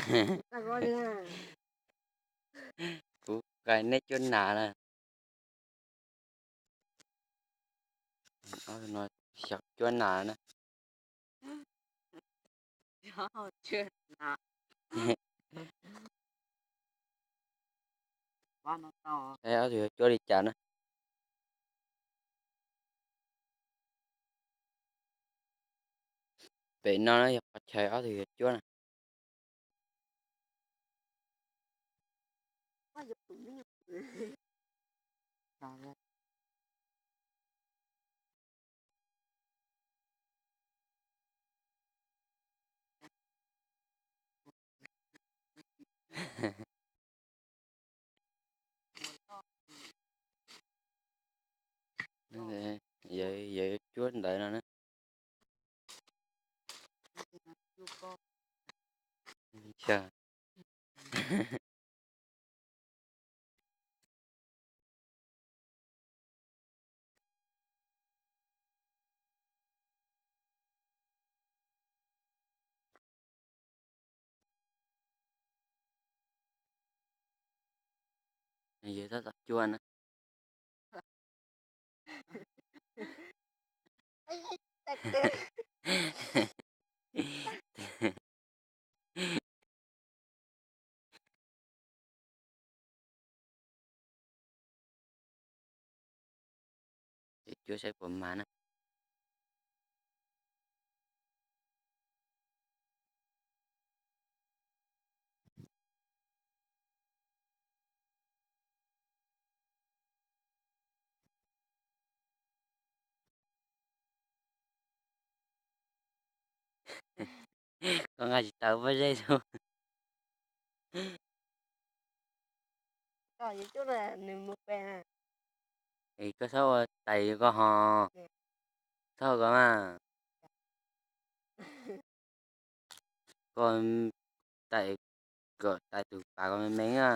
Kuv qai neb cuab nas na. Ob tug no xyaum cuab nas na. Saib ob tug yuav cuab li cas na. Pem no yog qhov chaw ob tug yuav cuab na. Yog cuab ntawd no na. Yog tab tom cuab na. Cuab saib puas mas na. Koj nqa tsis tau pob zeb xwb. Es koj txhob ua tais koj ho, txhob ua koj mas. Koj tais, kom tais tus pas koj me me na,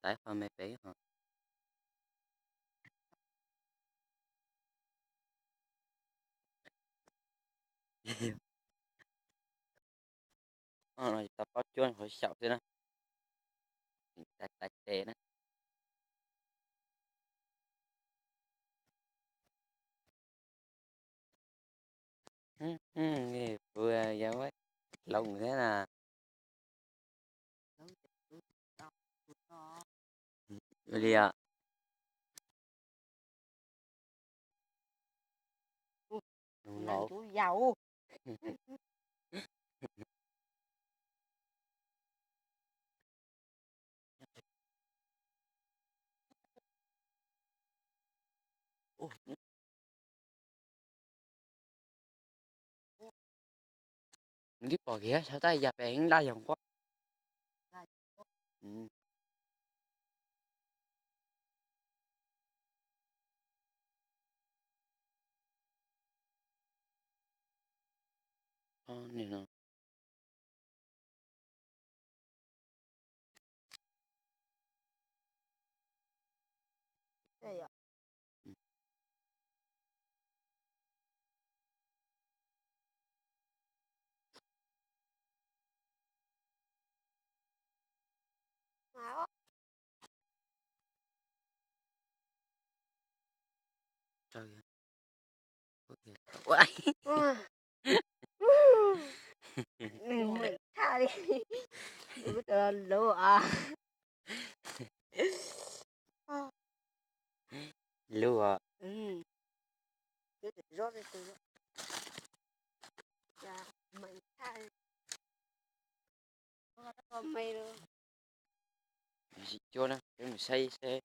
tais qhov me pem ho. Tau pob cuab qhov xyaum xwb na. Tais tes na. Kuv yog hloov thiab na. Li os. Nws twb pom kiag xyov tab yam pem heev daj yog nquab. Ua, nws meem thaj li, kuv tus lub os. Lub os. Tsis cuab na, peb mus saib seb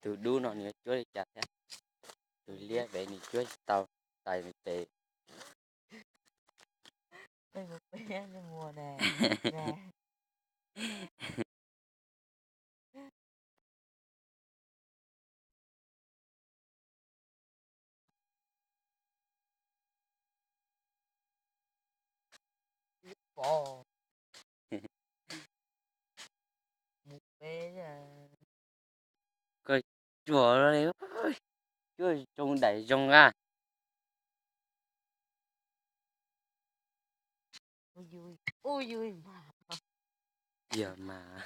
tus dub no nws yuav cuab li cas thiab. Tus liab pem nws cuab tsis tau, tais nws pem. Koj cuag, cuag zoo daim zoo a. Ub yus mas. tiag mas.